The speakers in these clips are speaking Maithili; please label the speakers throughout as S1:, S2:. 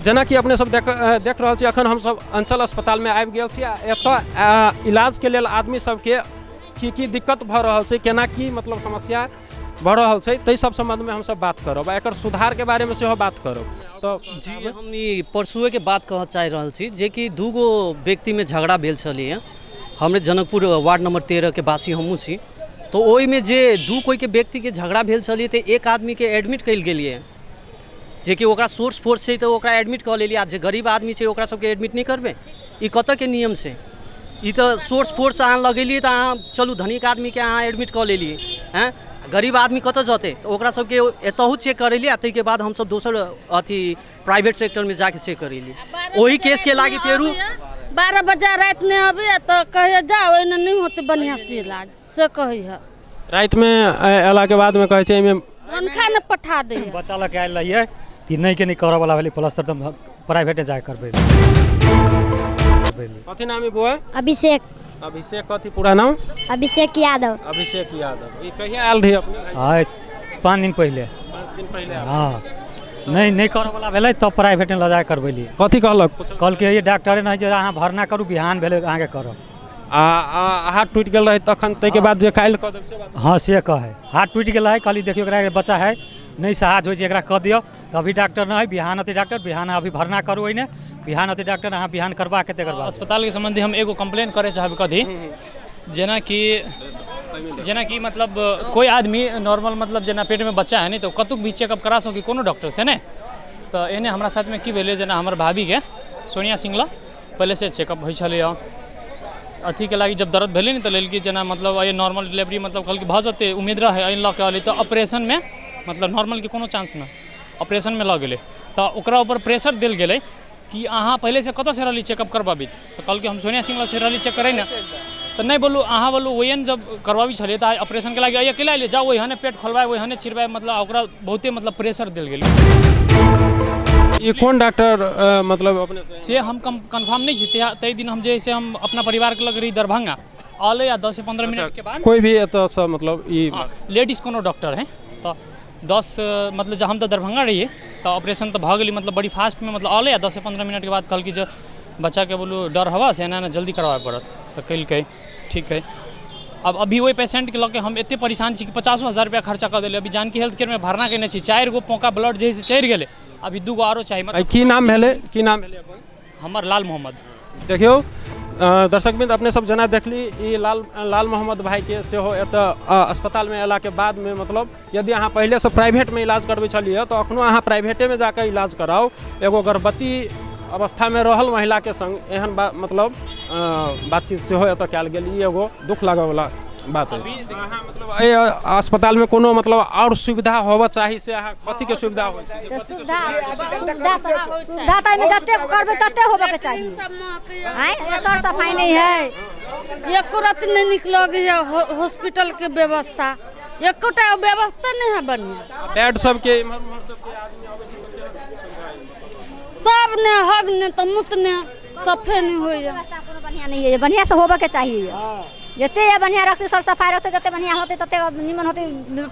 S1: जेनाकि अपने सब देख देख रहल छी, अखन हमसब अंचल अस्पतालमे आबि गेल छी आ एतऽ इलाजके लेल आदमी सबके की की दिक्कत भऽ रहल छै, केना की मतलब समस्या भऽ रहल छै, ताहि सब सम्बन्धमे हमसब बात करब आ एकर सुधारके बारेमे सेहो बात करब। तऽ
S2: जी, हम ई परसुएके बात कहऽ चाहि रहल छी जेकि दूगो व्यक्तिमे झगड़ा भेल छलैए। हमरे जनकपुर वार्ड नंबर 13के वासी हमहूँ छी। तऽ ओहिमे जे दू कोइके व्यक्तिके झगड़ा भेल छलियै तऽ एक आदमीके एडमिट कयल गेलियै, जेकि ओकरा सोर्स फोर्स छै तऽ ओकरा एडमिट कऽ लेलियै, आ जे गरीब आदमी छै ओकरा सबके एडमिट नहि करबै? ई कतऽके नियम छै? ई तऽ सोर्स फोर्स अहाँ लगेलियै तऽ अहाँ चलू धनिक आदमीके अहाँ एडमिट कऽ लेलियै, आँय गरीब आदमी कतऽ जेतै? तऽ ओकरा सबके एतहु चेक करेलियै, आ ताहिके बाद हमसब दोसर अथी प्राइवेट सेक्टरमे जाके चेक करेलियै ओहि केसके लागि। फेरू
S3: 12 बजे रातिमे अबैए तऽ कहैए जाउ, एहिमे नहि होतै बढ़िआँसँ इलाज, से कहैए।
S1: रातिमे अयलाके बादमे कहै छै एहिमे
S3: तनखा नहि पठा दैए।
S4: बच्चा लऽ के आयल रहियै कि नहि के नहि करऽवला भेलै प्लस्तर, तऽ हम प्राइवेटे जाके करबै।
S1: कथी नाम है बौआ?
S5: अभिषेक।
S1: अभिषेक कथी पूरा नाम?
S5: अभिषेक यादव।
S1: अभिषेक यादव। ई कहिया आयल रही अपने?
S4: आइ 5 दिन पहिले।
S1: 5 दिन पहिले आयल।
S4: हँ, नहि नहि करऽवला भेलै तब प्राइवेटमे लऽ जाके करबेलियै।
S1: कथी कहलक?
S4: कहलकै ये डॉक्टरे नहि छै, अहाँ भरना करू, बिहान भेलै अहाँके करब।
S1: आ आ हाथ टूटि गेल रहै तखन ताहिके बाद जे काल्हि कऽ देब से बात?
S4: हँ, से कहै हाथ टूटि गेल रहै। कहली देखियौ एकरा बच्चा है, नहि सहाज होइ छै, एकरा कऽ दियौ। तऽ अभी डॉक्टर नहि है, बिहान अतै डॉक्टर, बिहान अभी भरना करू, ओहिने बिहान अतै डॉक्टर, अहाँ बिहान करबाके तकर बाद।
S6: अस्पतालके सम्बन्धी हम एगो कम्प्लेन करय चाहब कथी, जेनाकि मतलब कोइ आदमी नॉर्मल मतलब जेना पेटमे बच्चा है ने, तऽ कतहु भी चेकअप करा सकी कोनो डॉक्टरसँ ने। तऽ एहने हमरा साथमे की भेलै, जेना हमर भाभीके सोनिया सिंह लग पहिलेसँ चेकअप होइ छलैए अथीके लागि। जब दर्द भेलै ने तऽ लेलकै जेना मतलब एहि नॉर्मल डिलीवरी मतलब कहलकै भऽ जेतै, उम्मीद रहै। एहि लऽ कऽ एलै तऽ ऑपरेशनमे मतलब नॉर्मलके कोनो चांस नहि, ऑपरेशनमे लऽ गेलै। तऽ ओकरा ऊपर प्रेशर देल गेलै कि अहाँ पहिलेसँ कतऽसँ रहली चेकअप करबाबैत? तऽ कहलकै हम सोनिया सिंह लगसँ रहली चेक करै ने। तऽ नहि बोलू अहाँ, बोलू ओहन जब करबाबै छलियै तऽ आइ ऑपरेशनके लागि अइ अकेला अयलियै? जाउ ओहने पेट खोलबाय, ओहने चिरबाय, मतलब ओकरा बहुते मतलब प्रेशर देल गेलै।
S1: ई कोन डॉक्टर मतलब अपने
S6: से हम कन्फर्म नहि छी। ताहि दिन हम जे है से हम अपना परिवारके लग रही दरभंगा, अलै आ 10 से 15 मिनटके बाद।
S1: कोई भी एतऽसँ मतलब ई
S6: हँ, लेडीज कोनो डॉक्टर है। तऽ 10 मतलब जब हम तऽ दरभंगा रहियै तऽ ऑपरेशन तऽ भऽ गेलै, मतलब बड़ी फास्टमे मतलब अलै आ 10 से 15 मिनटके बाद कहलकै जे बच्चाके बोलू डर हवा से एना एना जल्दी करबाबय पड़त। तऽ केलकै, ठीक है। अब अभी ओहि पेशेंटके लऽ के हम एतेक परेशान छी कि 50,000 रुपया खर्चा कऽ देलियै। अभी जानकी हेल्थ केयरमे भरना केने छी, चारि गो पोका ब्लड जे है से चढ़ि गेलै, अभी दू गो आरो चाही। मतलब
S1: की नाम भेलै, की नाम भेलै अपन?
S6: हमर लाल मोहम्मद।
S1: देखियौ दर्शकवृन्द, अपने सब जेना देखली ई लाल लाल मोहम्मद भाईके सेहो एतऽ अस्पतालमे अयलाके बादमे मतलब यदि अहाँ पहिलेसँ प्राइवेटमे इलाज करबै छलियै तऽ अखनो अहाँ प्राइवेटेमे जाकऽ इलाज कराउ। एगो गर्भवती अवस्थामे रहल महिलाके सङ्ग एहन मतलब बातचीत सेहो एतऽ कयल गेल, ई एगो दुःख लागऽवला बात अछि। अहाँ मतलब एहि अस्पतालमे कोनो मतलब आओर सुविधा होबऽ चाही से अहाँ कथीके सुविधा होइ छै?
S5: तऽ सुविधा, सुविधा सुविधा तऽ एहिमे जतेक करबै तते होबऽके चाही। आँय, सर सफाइ नहि है।
S3: एको रत्ती नहि नीक लगैए हॉस्पिटलके व्यवस्था, एकोटा व्यवस्था नहि है बढ़िआँ।
S1: बेड सबके इम्हर उम्हर सबके आदमी अबै छै
S3: सब ने हग ने तऽ मुत ने सफे नहि होइए।
S5: व्यवस्था कोनो बढ़िआँ नहि है, बढ़िआँसँ होबऽके चाही। जते बढ़िआँ रखतै, सर सफाइ रहतै, तते बढ़िआँ होतै, तते निमन होतै,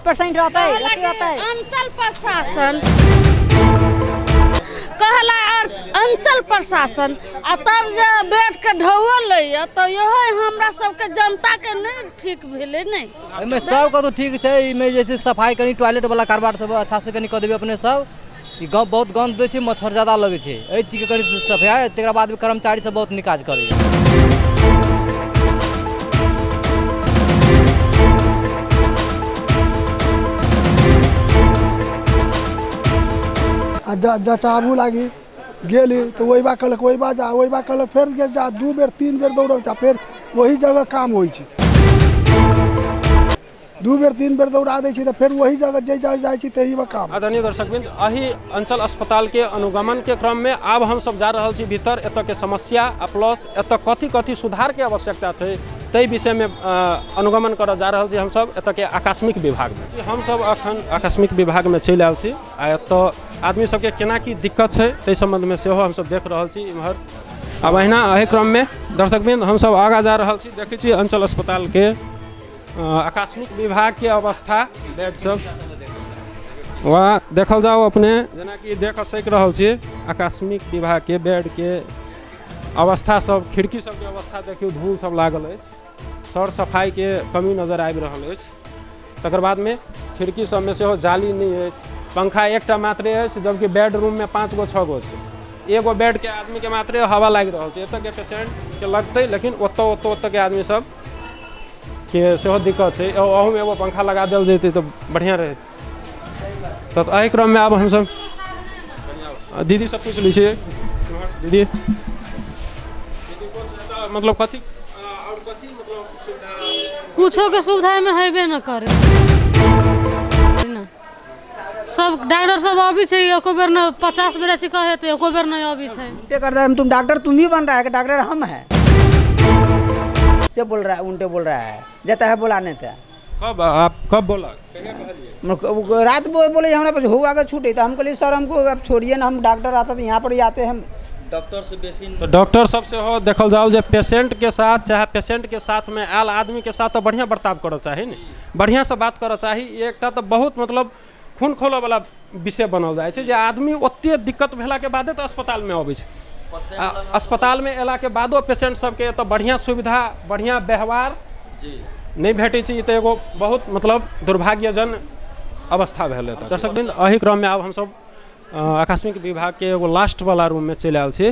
S5: पेशेंट रहतै, अथी रहतै।
S3: अंचल प्रशासन कहला और अंचल प्रशासन आ तब जे बेडके ढौआ लैए तऽ इहो हमरा सबके जनताके नहि ठीक भेलै नहि।
S7: एहिमे सब कतौ ठीक छै। एहिमे जे छै सफाइ कनि टॉयलेट वाला कारबार सब अच्छा से कनि कऽ देबै अपने सब। ई गाँव बहुत गन्द दै छै, मच्छर जादा लगै छै, एहि चीजके कनि सफाइ। तकरा बाद भी कर्मचारी सब बहुत नीक काज करैए।
S8: आ जचाबू लागी गेली तऽ ओहि बा कहलक ओहि बा जा, ओहि बा कहलक फेर गेल जा, दू बेर तीन बेर दौड़ल जा, फेर वही जगह काम होइ छै। दू बेर तीन बेर दौड़ा दै छै तऽ फेर वही जगह जे जाइ छी तही मे काम।
S1: आदरणीय दर्शकवृंद, एहि अंचल अस्पतालके अनुगमनके क्रममे आब हमसब जा रहल छी भीतर, एतऽके समस्या आ प्लस एतऽ कथी कथी सुधारके आवश्यकता छै ताहि विषयमे अनुगमन करऽ जा रहल छी हमसब एतऽके आकस्मिक विभागमे। हमसब अखन आकस्मिक विभागमे चलि आयल छी आ एतऽ आदमी सबके केना की दिक्कत छै ताहि सम्बन्धमे सेहो हमसब देख रहल छी इम्हर। आब अहिना एहि क्रममे दर्शकवृंद हमसब आगाँ जा रहल छी, देखै छी अंचल अस्पतालके आकस्मिक विभागके अवस्था, बेड सब वाह, देखल जाउ अपने जेनाकि देख सकि रहल छी आकस्मिक विभागके बेडके अवस्था सब, खिड़की सबके अवस्था देखियौ, धूल सब लागल अछि, सर सफाइके कमी नजर आबि रहल अछि। तकर बादमे खिड़की सबमे सेहो जाली नहि अछि, पंखा एकटा मात्रे अछि, जबकि बेडरूममे 5 गो 6 गो छै। एगो बेडके आदमीके मात्रे हवा लागि रहल छै, एतऽके पेशेंटके लगतै, लेकिन ओतऽ ओतऽ ओतऽके आदमी सब के सेहो दिक्कत छै। अहूमे एगो पंखा लगा देल जेतै तऽ बढ़िआँ रहै। तऽ एहि क्रममे आब हमसब दीदी सब पूछि लै छियै। दीदी, मतलब कथी आओर कथी मतलब सुविधा?
S3: कुछो के सुविधा एहिमे हेबे न करे सब डॉक्टर सब अबै छै एको बेर न, 50 बेर अछि कहे तऽ एको बेर नहि अबै छै।
S9: उल्टे करता है, तुम डॉक्टर तुम ही बन रहा है कि डॉक्टर हम है से बोल रहा है, उल्टे बोल रहा है, जाता है बुलाने थे।
S1: कब आप कब बोला? कहिया कहलिए?
S9: रात बोले हमरा पास हो आगे छूटे, तो हम कहलिए सर हमको आप छोड़िए ना, हम डॉक्टर आता तो यहाँ पर ही आते हैं।
S7: डॉक्टर से बेसी
S1: तो डॉक्टर सब से हो देखल जाओ जे पेशेंट के साथ चाहे पेशेंट के साथ में आयल आदमी के साथ तो बढ़िया बर्ताव करऽ चाही ने, बढ़िया से बात करऽ चाही। एकटा तो बहुत मतलब खून खोलऽ वाला विषय बनल जाइ छै जे आदमी ओते दिक्कत भेलाके बादे तऽ अस्पतालमे अबै छै। आ अस्पतालमे अयलाके बादो पेशेंट सबके एतऽ बढ़िया सुविधा बढ़िया व्यवहार नहि भेटै छै। ई तऽ एगो बहुत मतलब दुर्भाग्यजन अवस्था भेल एतऽ। दर्शक बिंद, एहि क्रममे आब हमसब आकस्मिक विभागके एगो लास्ट वाला रूममे चलि आयल छी।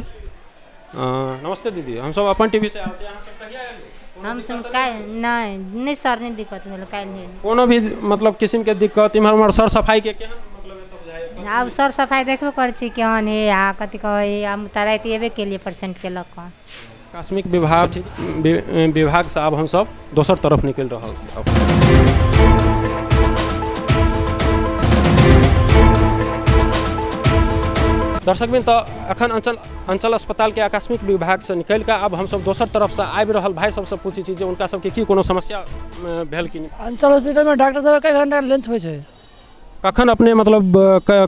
S1: नमस्ते दीदी, हमसब अपन टीवी से आयल छी। अहाँ सब कहिया एलियै?
S10: हम सब काल्हि। नहि नहि सर, नहि दिक्कत भेल काल्हि।
S1: कोनो भी मतलब किसिमके दिक्कत इम्हर उम्हर सर सफाइके केहन मतलब एतऽ बुझाइए?
S10: आब सर सफाइ देखबे करै छी केहन हे आ कथी कहै। हम तऽ राति एबे केलियै पेशेंटके लऽ कऽ।
S1: आकस्मिक विभागसँ आब हमसब दोसर तरफ निकलि रहल छी। दर्शक बिंद, तऽ एखन अंचल अस्पतालके आकस्मिक विभागसँ निकलि कऽ आब हमसब दोसर तरफसँ आबि रहल भाइ सबसँ पूछै छी जे हुनका सबके की कोनो समस्या भेल कि नहि।
S11: अंचल हॉस्पिटलमे डॉक्टर साहब कए घंटा लंच होइ छै?
S1: कखन अपने मतलब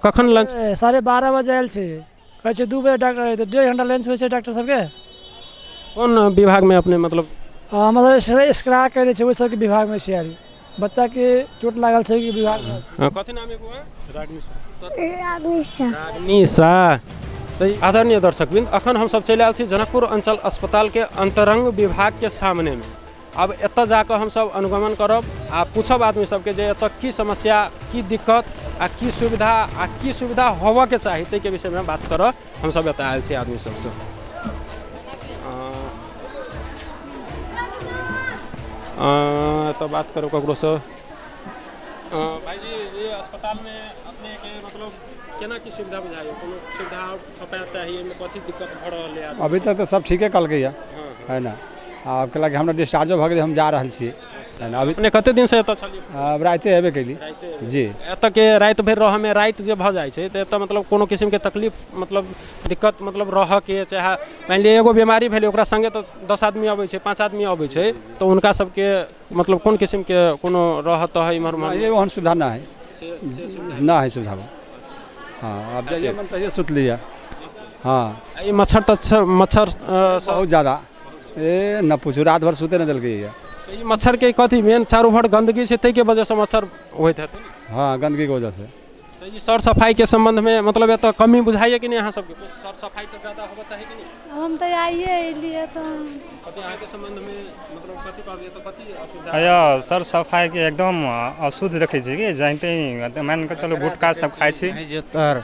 S1: कखन लंच?
S11: 12:30 बजे आयल छी, कहै छै 2 बजे डॉक्टर अयतै, 1.5 घंटा लंच होइ छै डॉक्टर सबके।
S1: कोन विभागमे अपने मतलब?
S11: मतलब स्क्रा करै छै ओहि सबके विभागमे छी आयल, बच्चाके चोट लागल छै कि विभागमे।
S1: कथी नाम है बुआ?
S12: रागनी शाह।
S1: रागनी शाह। रागनी शाह। तऽ आदरणीय दर्शकवृंद, अखन हमसब चलि आयल छी जनकपुर अंचल अस्पतालके अंतरंग विभागके सामनेमे। आब एतऽ जाकऽ हमसब अनुगमन करब आ पूछब आदमी सबके जे एतऽ की समस्या, की दिक्कत आ की सुविधा आ की सुविधा होबऽके चाही, ताहिके विषयमे बात करऽ हमसब एतऽ आयल छी आदमी सबसँ। एतऽ बात करू ककरोसँ। भाईजी, ये अस्पतालमे अपनेके मतलब केना की सुविधा बुझाइए? कोनो सुविधा आओर थपै चाही? एहिमे कथी दिक्कत भऽ रहल है?
S12: अभी तक तऽ सब ठीके कहलकै है ना। आब कहलक हमरा डिस्चार्जो भऽ गेलै, हम जा रहल छी। अभी
S1: अपने कते दिनसँ एतऽ छलियै?
S12: रातिए अयबे कयली जी।
S1: एतऽके राति भरि रहऽमे राति जे भऽ जाइ छै तऽ एतऽ मतलब कोनो किसिमके तकलीफ मतलब दिक्कत मतलब रहऽके, चाहे मानि लिअ एगो बीमारी भेलै ओकरा सङ्गे तऽ 10 आदमी अबै छै, 5 आदमी अबै छै, तऽ हुनका सबके मतलब कोन किसिमके कोनो रहऽ तहऽ इम्हर उम्हर?
S12: ओहन सुविधा नहि है, नहि है सुविधा। हाँ, अब जाइए मन तहिए सुत लिअ। हाँ,
S1: ई मच्छर तच्छर मच्छर
S12: बहुत ज़्यादा, ए न पूछू, रात भर सुते नहि देलकै।
S1: ई मच्छरके कथी मेन चारू भर गन्दगी छै ताहिके वजहसँ मच्छर होइत हेतै?
S12: हाँ, गन्दगीके वजहसँ।
S1: तऽ ई सर सफाइके सम्बन्धमे मतलब एतऽ कमी बुझाइए कि नहि अहाँ सबके? सर सफाइ तऽ ज्यादा होबऽ चाही कि नहि?
S13: हम तऽ आइए एलियै तऽ
S1: कथी अहाँके सम्बन्धमे मतलब कथी कहबियै तऽ कथी असुविधा?
S14: अया सर सफाइके एकदम अशुद्ध देखै छी कि जानिते मानि कऽ चलू गुटखा सब खाइ छी।
S15: तर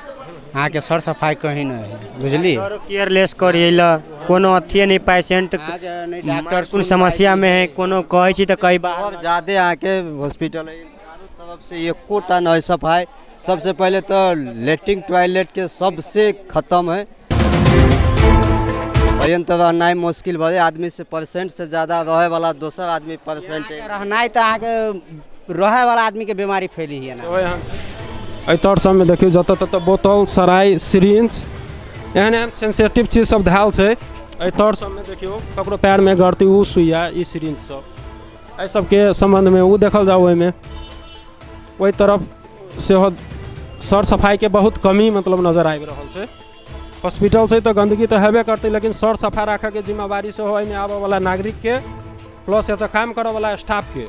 S15: अहाँके सर सफाइ कहीं नहि है, बुझलियै?
S16: केयरलेस करै लए कोनो अथिए नहि, पेशेंट
S15: डॉक्टर
S16: कोनो समस्यामे है, कोनो कहै छी तऽ कई बार
S7: और ज़्यादे अहाँके हॉस्पिटल है चारू तरफ से एकोटा नहि सफाइ। सबसे पहले तो लेट्रिन टॉयलेट के सबसे खत्म है, पर्यंत रहनाइ मुश्किल भऽ जाइ आदमी से, परसेंट से ज़्यादा रहे वाला दोसर आदमी परसेंट
S15: रहनाइ तऽ अहाँके रहे वाला आदमी के बीमारी फैली है ना।
S1: एहि तर सबमे देखियौ जतऽ ततऽ बोतल, सराइ, सिरिंज, एहन एहन सेंसिटिव चीज सब धयल छै। एहि तर सबमे देखियौ ककरो पैरमे गड़तै ओ सुइया, ई सिरिंज सब, एहि सबके सम्बन्धमे ओ देखल जाउ। ओहिमे ओहि तरफ सेहो सर सफाइके बहुत कमी मतलब नजर आबि रहल छै। हॉस्पिटल छै तऽ गन्दगी तऽ हेबे करतै, लेकिन सर सफा राखऽके जिम्मेवारी सेहो एहिमे आबऽवला नागरिकके प्लस एतऽ काम करऽवला स्टाफके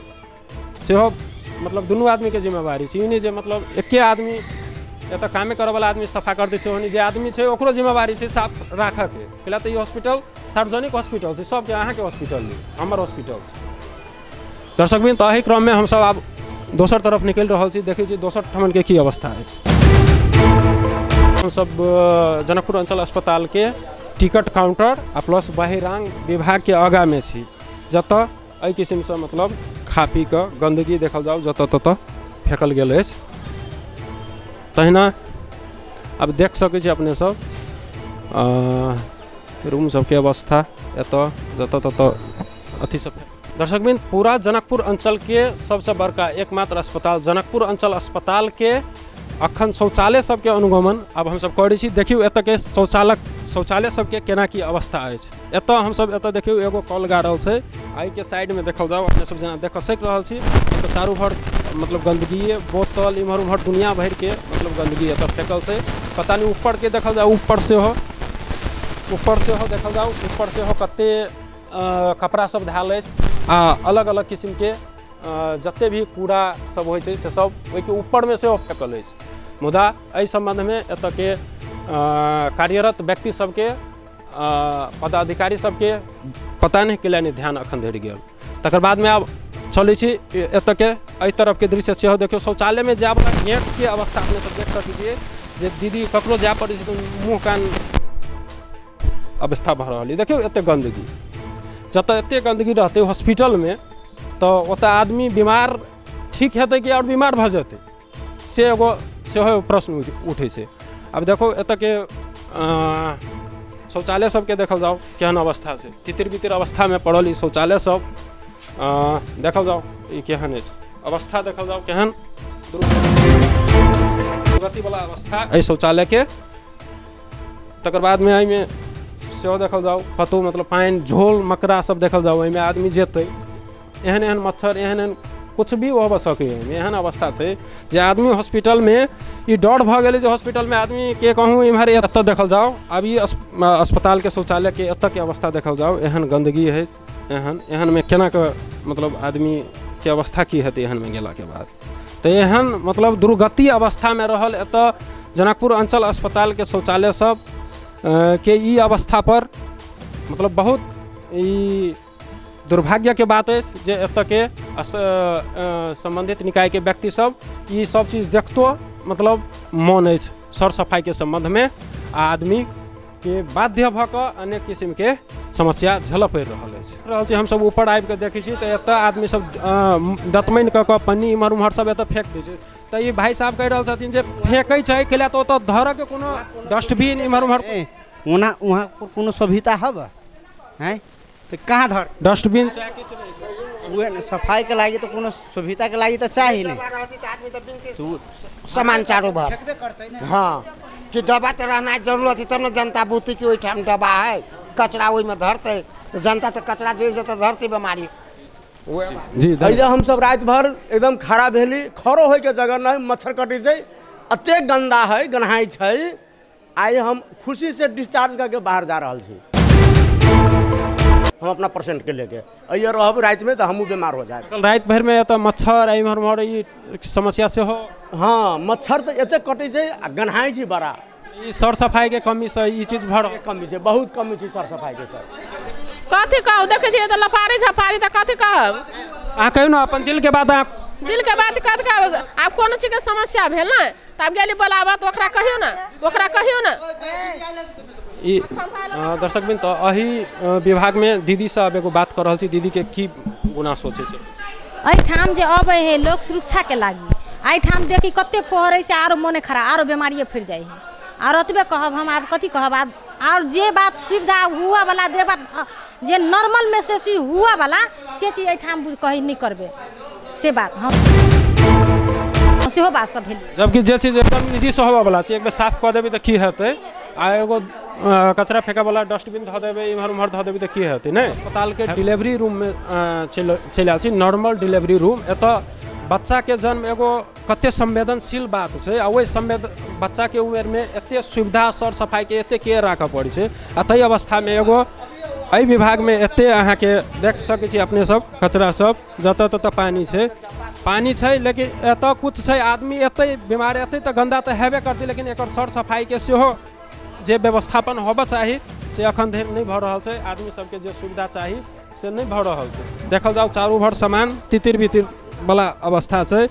S1: सेहो मतलब दुनू आदमीके जिम्मेवारी छै। ई नहि जे मतलब एके आदमी एतऽ कामे करऽवला आदमी सफा करतै सेहो नहि, जे आदमी छै ओकरो जिम्मेवारी छै साफ राखऽके। कैला तऽ ई हॉस्पिटल सार्वजनिक हॉस्पिटल छै, सबके, अहाँके हॉस्पिटल नहि, हमर हॉस्पिटल छै। दर्शकबिन, तऽ एहि क्रममे हमसब आब दोसर तरफ निकलि रहल छी, देखै छी दोसर ठामनके की अवस्था अछि। हमसब जनकपुर अंचल अस्पतालके टिकट काउंटर आ प्लस बहिरांग विभागके आगाँमे छी, जतऽ एहि किसिमसँ मतलब खा पी कऽ गन्दगी देखल जाउ जतऽ ततऽ फेकल गेल अछि। तहिना आब देख सकै छी अपने सब रूम सबके अवस्था एतऽ जतऽ ततऽ अथी सब। दर्शकबिन, पूरा जनकपुर अंचलके सबसँ बड़का एकमात्र अस्पताल जनकपुर अंचल अस्पतालके अखन शौचालय सबके अनुगमन आब हमसब करै छी। देखियौ एतऽके शौचालय सबके केना की अवस्था अछि। एतऽ हमसब एतऽ देखियौ एगो कल गाड़ल छै, एहिके साइडमे देखल जाउ अपने सब जेना देख सकि रहल छी एतऽ चारू भर मतलब गन्दगिए, बोतल इम्हर उम्हर दुनिया भरिके मतलब गन्दगी एतऽ फेकल छै। पता नहि ऊपरके देखल जाउ, ऊपर सेहो देखल जाउ, ऊपर सेहो कते कपड़ा सब धयल अछि आ अलग अलग किसिमके जते भी कूड़ा सब होइ छै से सब ओहिके ऊपरमे सेहो फेकल अछि। मुदा एहि सम्बन्धमे एतऽके कार्यरत व्यक्ति सबके, पदाधिकारी सबके पता नहि केला नहि ध्यान अखन धरि गेल। तकर बादमे आब चलै छी एतऽके एहि तरफके दृश्य सेहो देखियौ। शौचालयमे जायवला गेटके अवस्था अपने सब देख सकै छियै जे दीदी ककरो जाय पड़ै छै तऽ मुँह कान अवस्था भऽ रहल यऽ। देखियौ एतेक गन्दगी, जतऽ एतेक गन्दगी रहतै हॉस्पिटलमे तऽ ओतऽ आदमी बीमार ठीक हेतै कि आओर बीमार भऽ जेतै, से एगो सेहो एगो प्रश्न उठै छै। आब देखो एतऽके शौचालय सबके देखल जाउ केहन अवस्था छै, तितिर बितिर अवस्थामे पड़ल ई शौचालय सब देखल जाउ ई केहन अछि अवस्था, देखल जाउ केहन दुर्गतिवला अवस्था एहि शौचालयके। तकर बादमे एहिमे सेहो देखल जाउ कतहु मतलब पानि झोल मकड़ा सब देखल जाउ, एहिमे आदमी जेतै एहन एहन मच्छर एहन एहन किछु भी भऽ सकैए एहिमे। एहन अवस्था छै जे आदमी हॉस्पिटलमे ई डर भऽ गेलै जे हॉस्पिटलमे आदमीके कहूँ इम्हर एतऽ देखल जाउ। आब ई अस्पतालके शौचालयके एतऽके अवस्था देखल जाउ, एहन गन्दगी हइ, एहन एहनमे केना कऽ मतलब आदमीके अवस्था की हेतै एहनमे गेलाके बाद। तऽ एहन मतलब दुर्गति अवस्थामे रहल एतऽ जनकपुर अंचल अस्पतालके शौचालय सब के ई अवस्थापर मतलब बहुत ई दुर्भाग्यके बात अछि जे एतऽके सम्बन्धित निकायके व्यक्ति सब ई सब चीज देखतो मतलब मौन अछि सर सफाइके सम्बन्धमे, आ आदमीके बाध्य भऽ कऽ अनेक किसिमके समस्या झेलऽ पड़ि रहल अछि। रहल छी हमसब ऊपर आबिकऽ देखै छी तऽ एतऽ आदमी सब दतमनि कऽ कऽ पन्नी इम्हर उम्हर सब एतऽ फेक दै छै। तऽ ई भाइ साहब कहि रहल छथिन जे फेकै छै कैला तऽ ओतऽ धरऽके कोनो डस्टबिन इम्हर उम्हर
S15: ओना वहाँ पर कोनो सुविधा हब हैं तऽ कहाँ धर
S1: डस्टबिन चाहे किछु नहि।
S15: उहे ने सफाइके लागि तऽ कोनो सुविधाके लागि तऽ चाही ने।
S17: सामान चारू भर हाँ कि डब्बा तऽ रहनाइ जरूरत है तब ने जनता बुझतै कि ओहिठाम डब्बा है, कचरा ओहिमे धरतै तऽ जनता तऽ कचरा जे जतऽ धरतै बेमारी।
S1: जी
S18: एहिजे हमसब राति भर एकदम खड़ा भेली, खड़ो होइके जगह नहि, मच्छर कटै छै, एतेक गन्दा है, गन्हाइ छै। आइ हम खुशी से डिस्चार्ज करके बाहर जा रहल छी हम अपना पेशेंट के लेके। अइए रहब रातिमे तऽ हमहूँ बीमार हो जायब।
S1: कल राति भरिमे एतऽ मच्छर आ इम्हर उम्हर ई समस्या सेहो।
S18: हाँ मच्छर तऽ एतेक कटै छै आ गन्हाइ छै बड़ा।
S1: ई सर सफाइके कमीसँ ई चीज भऽ रहल
S18: कमी छै, बहुत कमी छै सर सफाइके सर।
S19: कथी कहू, देखै छियै तऽ लफारी झफारी तऽ कथी कहब।
S1: अहाँ कहियौ ने अपन दिलके बात। अहाँ
S19: दिलके बात कथी कहब, आब कोनो चीजके समस्या भेल ने तऽ आब गेली बोलाबऽ तऽ ओकरा कहियौ ने, ओकरा कहियौ ने।
S1: ई दर्शकबिन, तऽ एहि विभागमे दीदीसँ आब एगो बात कऽ रहल छी, दीदीके की गुनासो छै से।
S5: एहिठाम जे अबै है लोक सुरक्षाके लागि, एहिठाम देखी कते फोहर है से आरो मोने खराब, आरो बेमारिए फैल जाइ है। आर ओतबे कहब हम, आब कथी कहब आब। आओर जे बात सुविधा हुअवला, जे बात जे नॉर्मलमे से चीज हुअवला से चीज एहिठाम कही नहि करबै से बात हम सेहो बात सब भेलै।
S1: जबकि जे चीज एकदम इजीसँ होबऽवला छै, एक बेर साफ कऽ देबै तऽ की हेतै, आ एगो कचरा फेकऽवला डस्टबिन धऽ देबै इम्हर उम्हर धऽ देबै तऽ की हेतै। नहि, अस्पतालके डिलीवरी रूममे चलि आयल छी, नॉर्मल डिलीवरी रूम। एतऽ बच्चाके जन्म एगो कते संवेदनशील बात छै, आ ओहि बच्चाके उमेरमे एते सुविधा सर सफाइके एते केयर राखऽ पड़ै छै, आ ताहि अवस्थामे एगो एहि विभागमे एते अहाँके देख सकै छी अपने सब, कचरा सब जतऽ ततऽ पानि छै, पानि छै, लेकिन एतऽ कुछ छै, आदमी एतै बीमार एतै तऽ गन्दा तऽ हेबे करतै, लेकिन एकर सर सफाइके सेहो जे व्यवस्थापन होबऽ चाही से अखन धरि नहि भऽ रहल छै। आदमी सबके जे सुविधा चाही से नहि भऽ रहल छै। देखल जाउ चारू भर सामान तितिर बितिर वाला अवस्था छै।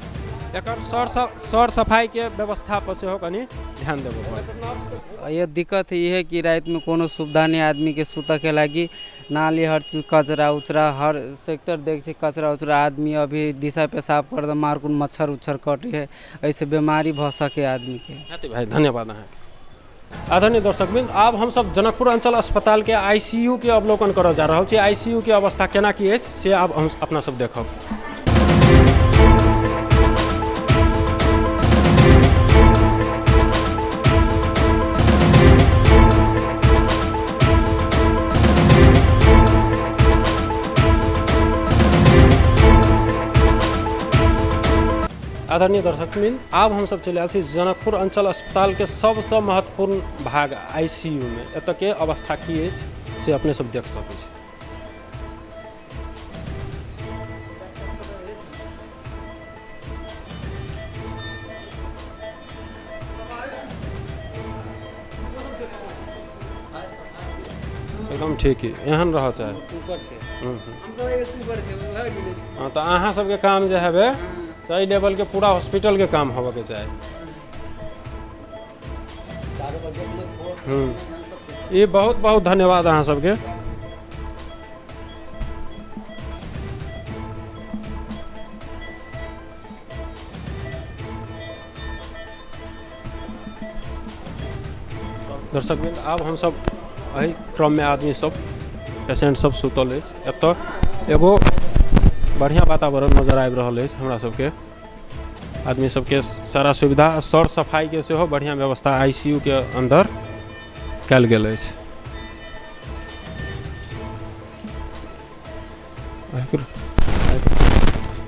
S1: एकर सर सफाइके व्यवस्था पर सेहो कनि ध्यान देबऽ पड़त।
S20: ये दिक्कत ई है कि रातिमे कोनो सुविधा नहि आदमीके सुतऽके लागि, नाली हर चीज कचरा उचरा हर सेक्टर देख छै कचरा उचरा, आदमी अभी दिशा पेशाब कर दे मारकुन मच्छर उच्छर कटे है, एहिसँ बीमारी भऽ सके आदमीके।
S1: हेतै भाइ, धन्यवाद अहाँके। आदरणीय दर्शकवृन्द, आब हमसब जनकपुर अंचल अस्पताल के आईसीयू के अवलोकन करऽ जा रहल छी। आईसीयू के अवस्था केना की अछि से आब हम अपना सब देखब। आदरणीय दर्शकवृन्द, आब हमसब चलि आयल छी जनकपुर अंचल अस्पताल के सबसँ महत्वपूर्ण भाग आईसीयू में। एतऽ के अवस्था की अछि से अपने सब देख सकै छी। एकदम ठीक है, एहन रह चाहे। हाँ, तऽ अहाँ सबके काम जे हेबे तऽ एहि लेवलके पूरा हॉस्पिटलके काम होबऽके चाही। ई बहुत बहुत धन्यवाद अहाँ सबके। दर्शकवृन्द, आब हमसब एहि क्रममे आदमी सब पेशेंट सब सुतल अछि। एतऽ एगो बढ़िआँ वातावरण नजर आबि रहल अछि हमरा सबके। आदमी सबके सारा सुविधा, सर सफाइके सेहो बढ़िआँ व्यवस्था आईसीयू के अन्दर कयल गेल अछि।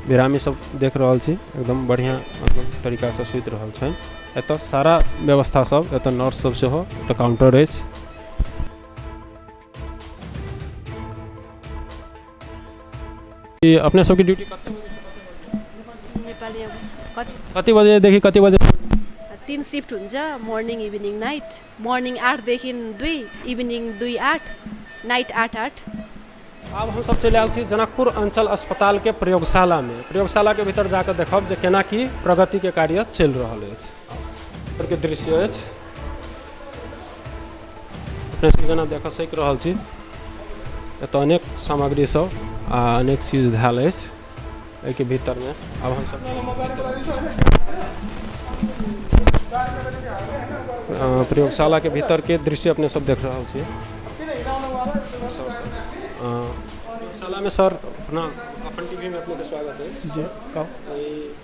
S1: बिरामी सब देख रहल छी एकदम बढ़िआँ मतलब तरीकासँ सुति रहल छनि। एतऽ सारा व्यवस्था सब, एतऽ नर्स सब सेहो, एतऽ काउंटर अछि। ई अपने सबके ड्यूटी कते बजे से
S21: नेपाली अब कति
S1: कति बजेदेखि कति बजे?
S21: 3 सिफ्ट हुन्छ, मर्निङ इभिनिङ नाइट। मर्निङ 8 देखि 2, इभिनिङ 2 8, नाइट 8 8।
S1: आब हमसब चलि आयल छी जनकपुर अंचल अस्पताल के प्रयोगशाला में। प्रयोगशाला के भीतर जाकर देखब जे केना की प्रगति के कार्य चलि रहल अछि। के दृश्य अछि अपने सब जेना देख सकि रहल छी। एतऽ अनेक सामग्री सब आ अनेक चीज धयल अछि एहिके भीतर में। आब हमसब प्रयोगशाला के भीतर के दृश्य अपने सब देख रहल छी। प्रयोगशाला में सर अपना अपन टीवी में अपने के स्वागत है।
S22: जी कहू।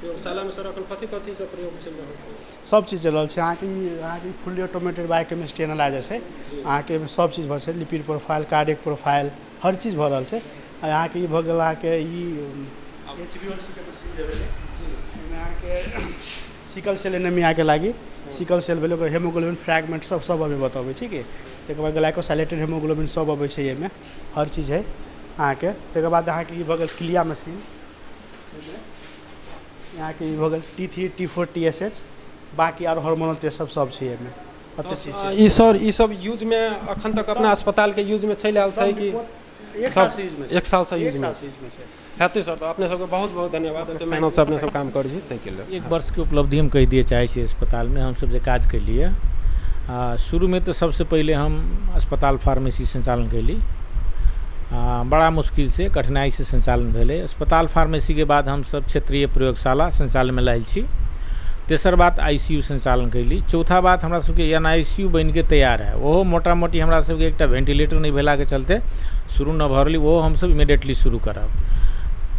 S1: प्रयोगशाला में सर अखन कथी कथी सब प्रयोग चलि रहल छै?
S22: सब चीज चलि रहल छै। अहाँके फुल्ली ऑटोमेटेड बायोकेमिस्ट्री एनालाइजर छै। अहाँके एहिमे सब चीज भऽ छै, लिपिड प्रोफाइल, कार्डियक प्रोफाइल, हर चीज भऽ रहल छै। आ अहाँके ई भऽ गेल अहाँके ई HbA1c के मशीन जे भेलै, एहिमे अहाँके सिकल सेल एनीमियाके लागि सिकल सेल भेलै, ओकर हेमोग्लोबिन फ्रैगमेंट सब सब अभी बतबै छै कि। तकर बाद ग्लाइकोसाइलेटेड हेमोग्लोबिन सब अबै छै एहिमे, हर चीज है अहाँके। तकर बाद अहाँके ई भऽ गेल क्लिया मशीन, अहाँके ई भऽ गेल T3 T4 TSH, बाकी आर हार्मोनल टेस्ट सब सब छै एहिमे। कते चीज छै।
S1: ई सर ई सब यूज में अखन तक अपना अस्पताल के यूज में चलि आयल छै कि?
S22: एक साल से यूज में छै।
S1: एक साल से यूज
S22: एक
S1: में
S22: साल
S1: छै।
S22: से यूज में छै।
S1: हेतै सर, तऽ अपने सबके बहुत बहुत धन्यवाद, एते मेहनत से अपने सब काम करै छी ताहिके लेल।
S23: एक वर्षके उपलब्धि हम कहि दिअ चाहै छी अस्पतालमे हमसब जे काज केलियै। शुरूमे तऽ सबसँ पहिले हम अस्पताल फार्मेसी सञ्चालन कयली। बड़ा मुश्किलसँ कठिनाइसँ सञ्चालन भेलै। अस्पताल फार्मेसीके बाद हमसब क्षेत्रीय प्रयोगशाला सञ्चालनमे लायल छी। तेसर बात ICU सञ्चालन कयली। चौथा बात हमरा सबके NICU बनिके तैयार है, ओहो मोटा मोटी हमरा सबके एकटा वेन्टिलेटर नहि भेलाके चलते शुरू नहि भऽ रहलै, ओहो हमसब इमीडिएटली शुरू करब।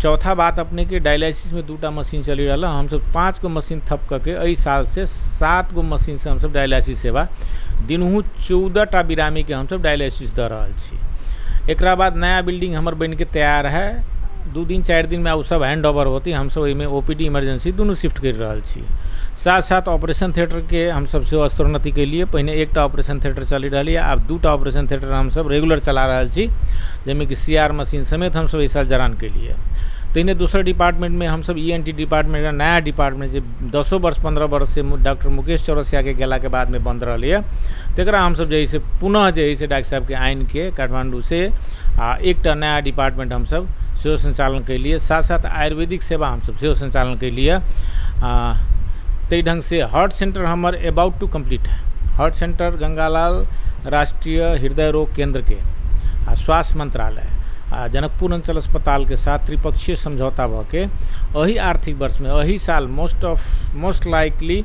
S23: चौथा बात अपनेके डायलिसिसमे 2टा मशीन चलि रहल है, हमसब 5 गो मशीन थप कऽ के एहि सालसँ 7 गो मशीनसँ हमसब डायलिसिस सेवा दिनहु 14टा बिरामीके हमसब डायलिसिस दऽ रहल छी। एकरा बाद नया बिल्डिंग हमर बनिके तैयार है, 2 दिन 4 दिनमे आब ओ सब हैंड ओवर होतै। हमसब ओहिमे OPD emergency दुनू शिफ्ट करि रहल छी। साथ साथ ऑपरेशन थिएटरके हमसब सेहो स्तरोन्नति केलियै। पहिने एकटा ऑपरेशन थिएटर चलि रहल यऽ, आब 2टा ऑपरेशन थिएटर हमसब रेगुलर चला रहल छी, जाहिमे कि CR machine समेत हमसब एहि साल जड़ान केलियै। तहिने दोसर डिपार्टमेंटमे हमसब ENT department, नया डिपार्टमेंट जे 10 वर्ष 15 वर्षसँ डॉक्टर मुकेश चौरसियाके गेलाके बादमे बन्द रहलैए, तकरा हमसब जे है से पुनः जे है से डॉक्टर साहबके आनिके काठमाण्डूसँ आ एकटा नया डिपार्टमेंट हमसब सेहो सञ्चालन केलियै। साथ साथ आयुर्वेदिक सेवा हमसब सेहो सञ्चालन केलियै। ताहि ढङ्गसँ हार्ट सेन्टर हमर अबाउट टू कम्प्लीट है। हार्ट सेन्टर गंगालाल राष्ट्रीय हृदय रोग केन्द्रके आ स्वास्थ्य मंत्रालय आ जनकपुर अंचल अस्पतालके साथ त्रिपक्षीय समझौता भऽ के एहि आर्थिक वर्षमे, एहि साल मोस्ट लाइकली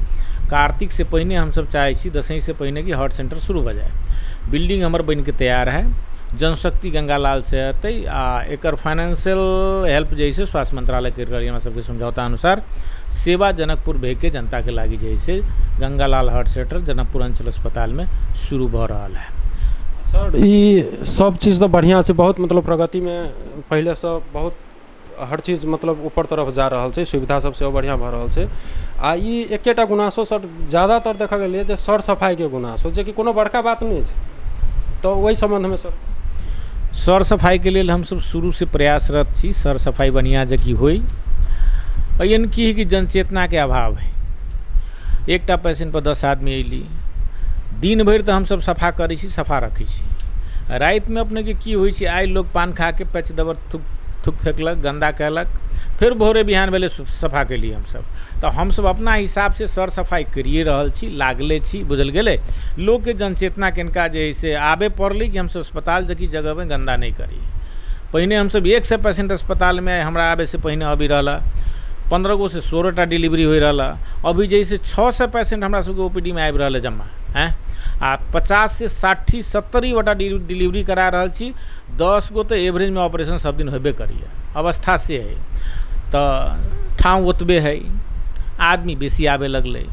S23: कार्तिकसँ पहिने हमसब चाहै छी, दसैँसँ पहिने कि हार्ट सेन्टर शुरू भऽ जाय। बिल्डिंग हमर बनिके तैयार है, जनशक्ति गंगालालसँ एतै आ एकर फाइनेंशियल हेल्प जे है से स्वास्थ्य मंत्रालय करि रहल हमरा सबके समझौता अनुसार सेवा जनकपुर भेजके जनताके लागि जे है से गंगालाल हार्ट सेन्टर जनकपुर अंचल अस्पतालमे शुरू भऽ रहल है।
S1: सर, ई सब चीज तऽ बढ़िआँ छै, बहुत मतलब प्रगतिमे पहिलेसँ बहुत हर चीज मतलब ऊपर तरफ जा रहल छै, सुविधा सब सेहो बढ़िआँ भऽ रहल छै। आ ई एकेटा गुनासो सर ज्यादातर देखऽ गेलियै जे सर सफाइके गुनासो, जेकि कोनो बड़का बात नहि छै, तऽ ओहि सम्बन्धमे सर?
S23: सर सफाइके लेल हमसब शुरूसँ प्रयासरत छी, सर सफाइ बढ़िआँ जेकि होइ। एहन की हइ कि जनचेतनाके अभाव हइ। एकटा पेशेंटपर 10 आदमी अयली, दिन भरि तऽ हमसब सफा करै छी, सफा रखै छी। रातिमे अपनेके की होइ छै, आइ लोक पान खाके पैच दबर थूक थूक फेकलक, गन्दा कयलक, फेर भोरे बिहान भेलै सफा केलियै हमसब। तऽ हमसब अपना हिसाबसँ सर सफाइ करिए रहल छी, लागले छी, बुझल गेलै। लोकके जनचेतना कनिका जे हइ से आबे पड़लै कि हमसब अस्पताल जेकी जगहमे गन्दा नहि करी। पहिने हमसब 100 पेशेंट अस्पतालमे हमरा आबैसँ पहिने अबि रहल 15 गो से 16टा डिलीवरी होइ रहल, अभी जे है से 600 पेशेंट हमरा सबके OPD मे आबि रहल है जमा हैं, आ 50 से 60 70 गोटा डिलीवरी करा रहल छी। 10 गो तऽ एवरेजमे ऑपरेशन सब दिन होबे करैए, अवस्था से है। तऽ ठाँव ओतबे है, आदमी बेसी आबे लगलै,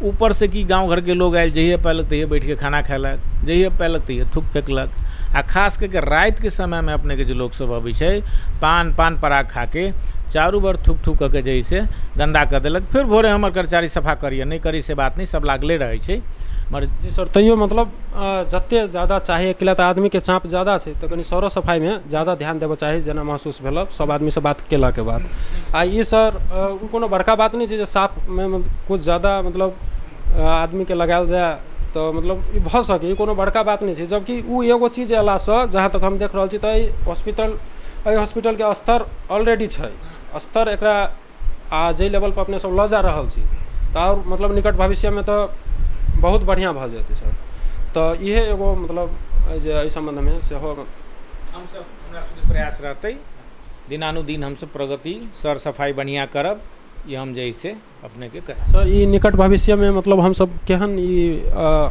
S23: ऊपरसँ कि गाँव घरके लोग आयल, जहिये पयलक तहिये बैठके खाना खेलक, जहिये पयलक तहिये थूक फेकलक। आ खास कऽ के रातिके समयमे अपनेके जे लोकसभ अबै छै, पान पान पराग खाके चारू भर थूक थूक कऽ के जे है से गन्दा कऽ देलक। फेर भोरे हमर कर्मचारी सफा करैए, नहि करै से बात नहि, सब लागले रहै छै मगर।
S1: जी सर, तैयो मतलब जते ज्यादा चाही, एहि तऽ आदमीके चाप ज्यादा छै, तऽ कनि सरो सफाइमे ज्यादा ध्यान देबऽ चाही, जेना महसूस भेल सब आदमीसँ बात केलाके बाद। आ ई सर, ओ कोनो बड़का बात नहि छै जे साफमे किछु ज्यादा मतलब आदमीके लगायल जाय तऽ मतलब ई भऽ सकै, ई कोनो बड़का बात नहि छै। जबकि ओ एगो चीज अयलासँ जहाँ तक हम देख रहल छी तऽ एहि हॉस्पिटलके स्तर ऑलरेडी छै स्तर एकरा, आ जाहि लेवलपर अपने सब लऽ जा रहल छी तऽ आओर मतलब निकट भविष्यमे तऽ बहुत बढ़िआँ भऽ जेतै सर। तऽ इएह एगो मतलब जे एहि सम्बन्धमे सेहो
S23: हमसब हमरा सबके प्रयास रहतै, दिनानुदिन हमसब प्रगति सर सफाइ बढ़िआँ करब, ई हम जे है से अपनेके कह
S1: सर, ई निकट भविष्यमे मतलब हमसब केहन ई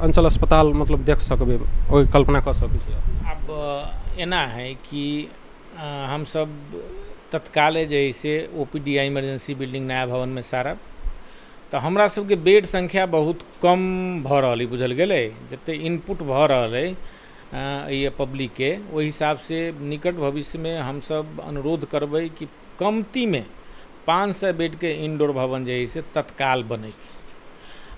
S1: अंचल अस्पताल मतलब देख सकबै, ओहि कल्पना कऽ सकै छी?
S23: आब एना है कि हमसब तत्काले जे है से OPD आ इमरजेंसी बिल्डिंग नया भवनमे सारब, तऽ हमरा सबके बेड संख्या बहुत कम भऽ रहल अइ, बुझल गेलै। जतेक इनपुट भऽ रहल अइ एहि पब्लिकके, ओहि हिसाबसँ निकट भविष्यमे हमसब अनुरोध करबै कि कमतीमे 500 बेडके इनडोर भवन जे है से तत्काल बनै,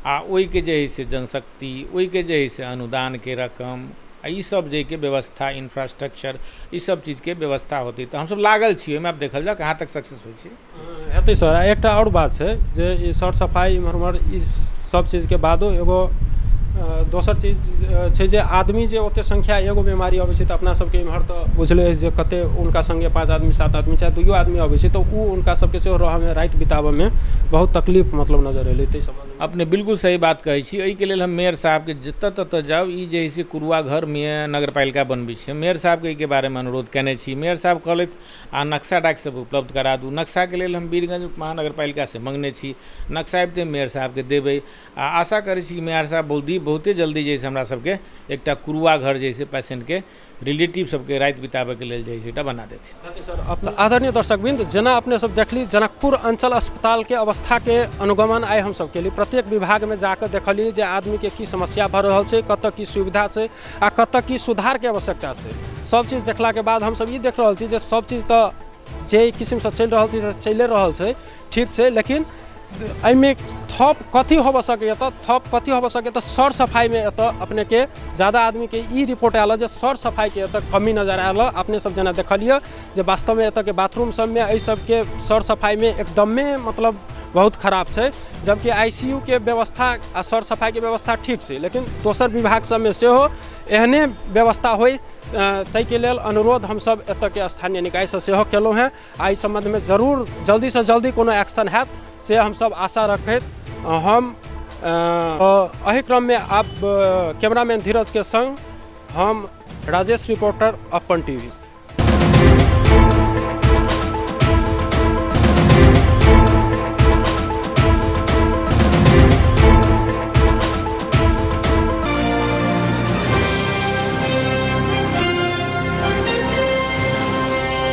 S23: आ ओहिके जे है से जनशक्ति, ओहिके जे है से अनुदानके रकम, आ ईसब जाहिके व्यवस्था, इन्फ्रास्ट्रक्चर, ईसब चीजके व्यवस्था होतै तऽ हमसब लागल छी ओहिमे। आब देखल जाउ कहाँ तक सक्सेस होइ छै।
S1: हेतै सर। आ एकटा आओर बात छै जे ई सर सफाइ इम्हर उम्हर ई सब चीजके बादो एगो दोसर चीज छै जे आदमी जे ओतेक संख्या एगो बीमारी अबै छै तऽ अपना सबके इम्हर तऽ बुझले अछि जे कतेक हुनका सङ्गे 5 आदमी 7 आदमी चाहे 2 आदमी अबै छै, तऽ ओ हुनका सबके सेहो रहऽमे, राति बिताबऽमे बहुत तकलीफ मतलब नजर एलै ताहि सम्बन्धमे।
S23: अपने बिल्कुल सही बात कहै छी। एहिके लेल हम मेयर साहबके जतऽ ततऽ जाउ, ई जे है से कुरुआ घर नगरपालिका बनबै छै, मेयर साहबके एहिके बारेमे अनुरोध कयने छी। मेयर साहब कहलथि अहाँ नक्शा डाक सब उपलब्ध करा दू। नक्शाके लेल हम वीरगंज महानगरपालिकासँ मङ्गने छी, नक्शा अबिते मेयर साहबके देबै, आ आशा करै छी कि मेयर साहब बहुते जल्दी जे है से हमरा सबके एकटा कुरुआ घर जे है से पेशेन्टके रिलेटिव सबके राति बिताबैके लेल जे है से एकटा बना देथिन।
S1: सर, आदरणीय दर्शकवृन्द, जेना अपने सब देखली जनकपुर अंचल अस्पतालके अवस्थाके अनुगमन आइ हमसब केली, प्रत्येक विभागमे जाकऽ देखली जे आदमीके की समस्या भऽ रहल छै, कतऽ की सुविधा छै आ कतऽ की सुधारके आवश्यकता छै। सब चीज देखलाके बाद हमसब ई देख रहल छी जे सब चीज तऽ जे किसिमसँ चलि रहल छै से चलिए रहल छै, ठीक छै, लेकिन एहिमे थप कथी होबऽ सकैए तऽ थप कथी होबऽ सकैए तऽ सर सफाइमे एतऽ अपनेके ज्यादा आदमीके ई रिपोर्ट आयल जे सर सफाइके एतऽ कमी नजर आयल। अपने सब जेना देखलियै जे वास्तवमे एतऽके बाथरूम सबमे एहि सबके सर सफाइमे एकदमे मतलब बहुत खराब छै, जबकि ICU के व्यवस्था आ सर सफाइके व्यवस्था ठीक छै, लेकिन दोसर विभाग सबमे सेहो एहने व्यवस्था होइ, ताहिके लेल अनुरोध हमसब एतऽके स्थानीय निकायसँ सेहो केलहुँ हेँ। आ एहि सम्बन्धमे जरूर जल्दीसँ जल्दी कोनो एक्शन हैत से हमसब आशा रखैत हम एहि क्रममे आब कैमरामैन धीरजके संग हम राजेश रिपोर्टर, अपन टीवी।